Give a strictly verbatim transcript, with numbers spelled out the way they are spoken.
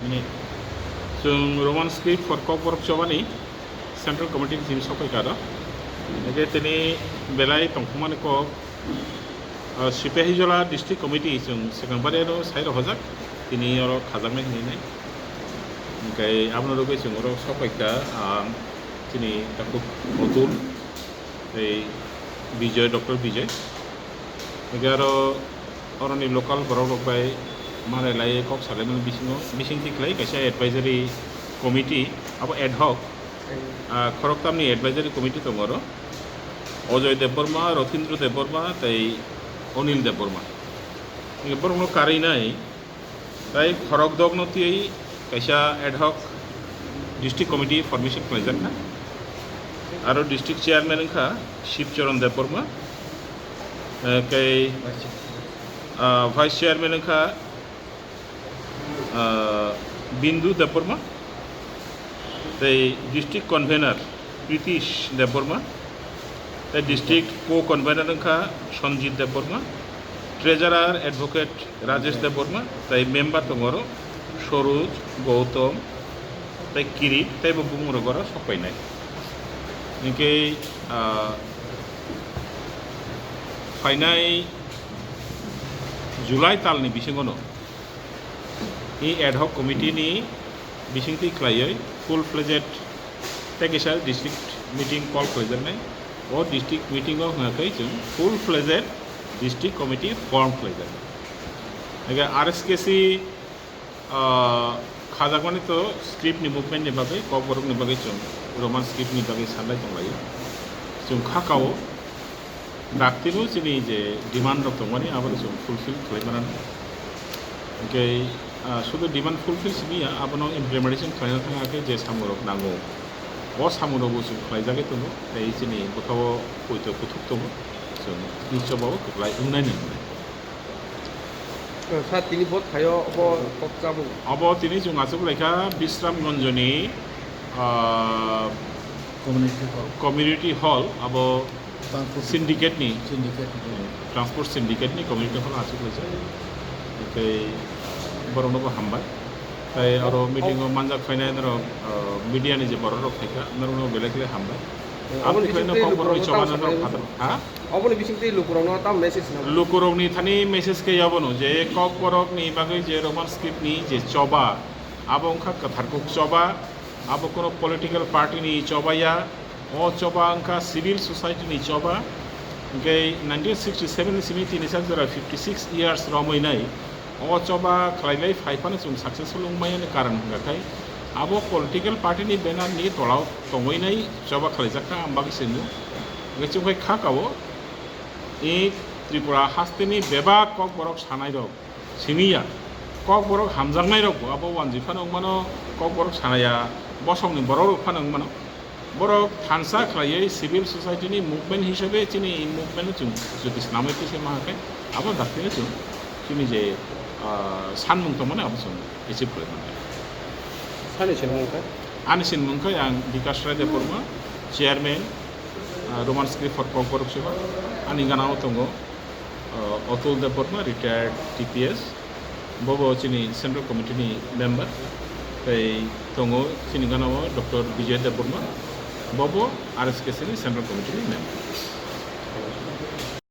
Ni, chwng Roman script for Kokborok Choba ni Central Committee ni simi sokphaikha aro. Hingkhe tini belai tongthokmani kok, ah, Sipahijola District Committee chwng swkang bariyano sai rohorjak, tini oro khajaknai hinwi nai. Hingkhe abono rwgwi chwng oro sokphaikha, ah, chini takhuk Otul, tei Bijoy, Doctor Bijoy. Hingkhe aro oroni local borok rok bai manai lai kok salaimani bisingo, bisingtwi khlai kaisa advisory committee, abo ad hoc, ah, khoroktamni advisory committee tongo oro. Ojoy Debbarma, Rothindro Debbarma tei Onil Debbarma. Hingkhe borokno karwi nai, tai khorokdokno twiwi kaisa ad hoc district committee formation khlaijak kha. Aro district chairman wngkha Shivcharan Debbarma, eh, tei, ah, vice chairman wngkha, ah, Bindu Debbarma, tei district convener Pritish Debbarma, tei district co-convener wngkha Sanjit Debbarma, treasurer advocate Rajesh Debbarma, tei member tongo oro Soroj, Gautam, tei Kirit, tei bo bumungrok oro sokpainai. Hingkhe, ah, phainai July talni bisingono i ad hoc committee ni bisingtwi khlaiwi full fledged tei kisa district meeting call khlaijaknai. O district meeting o hwnga khe chwng full fledged district committee form khlaijaknai. Hingkhe R S K C, ah, khajakmani to script ni movement ni bagwi, Kokborok ni bagwi chwng Roman script ni bagwi sanlai tonglaio. Chwng kha kao. Daktino chini je demand rok tongmani, abo chwng fulfill khlai mano. Hingkhe, ah, sudu demand fulfill simi ya, abono implementation khlaina thang khe je samung rok nango, o samung rok bo chwng khlaijagwi tongo, tei chini bwkhao poito kuthuk tongo, chwng nischobao kwplai wngnai nini. Sir, tini bo thaio obo kok chabung. Obo tini chwng achuk laikha Bisramganjni, ah, community hall. Community hall, abo Transport syndicate ni, syndicate ni. Transport syndicate ni community hall achuk laijak. Tei borokno bo hambai. Tei aro meeting o manjak phainai norok, ah, media ni je borok rok phaikha, norokno belai khe hambai. Eh, aboni bising tei lukurokno tamo sakha. Ha? Aboni bising tei lukurokno tamo message na? Lukurokni thani message khe abono je Kokborok ni bagwi je Roman script ni je choba, abo wngkha kwthar kuk choba, abo kono political party ni choba ya, o choba wngkha civil society ni choba. Hingkhe nineteen sixty-seven ni simi tini sak jora fifty six years romwi nai. O choba khlailai phai phano chwng successful wngmani karon hwnga khai abo political party ni banner ni tolao tongwi nai choba khlaijak kha, ang bagwi se nuk. Hwnkhe chwng khai kha kao i Tripura haste ni bebak Kokborok sanai rok simi ya, Kokborok hamjaknai rok bo abo wanjwi phano wngmano, Kokborok sanaya bosong ni borok rok phano wngmano. Borok thansa khlaiwi civil society ni movement hisabe chini movement no chwng jodi swnamwi tisa ma khe abo daktino chwng chini je, ah, sanmung tongmani abo chwng achieve khlai mano. Sani sinmung khe? Ani sinmung khe ang Bikash Rai Debbarma, chairman, ah, Roman script for Kokborok Choba. Ani gana o tongo, ah, Atul Debbarma, retired T P S. Bobo chini Central Committee ni member. Tei tongo chini gana o Doctor Bijoy Debbarma. Bobo R S K C ni Central Committee ni member.